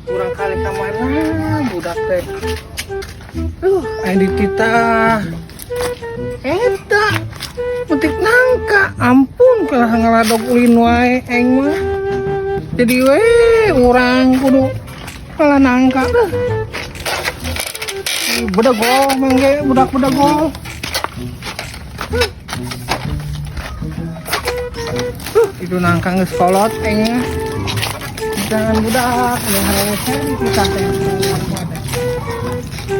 Kurang kali ka mana budak teh. Aing dititah. Eta metik nangka, ampun, kalah ngaladog ulin wae aing mah. Jadi we urang kudu kalah nangka dah. Bedegol mangge budak bedegol. Itu nangka geus kolot aing mah. Jangan budak, nu hareusa dititah teh.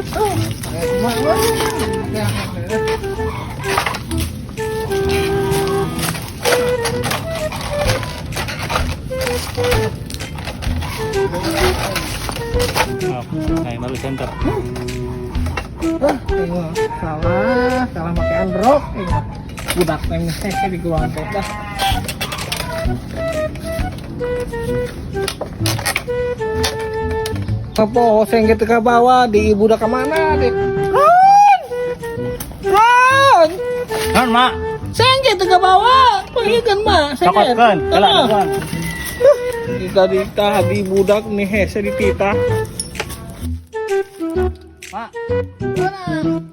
Tuh, mah wah. Ya, Oh, kayak baru center. Wah, aing mah salah, salah make androk aing mah. Budak teh geus hese di ruangan teh dah. Apa seng gitu ke bawah di budak ke mana deh? Ron! Ron! Kan, Mak. Seng gitu ke bawah. Panggilkeun mah. Cokotkeun, heula cokotkeun. Di tadi di budak nih hese dititah. Mak. Mana?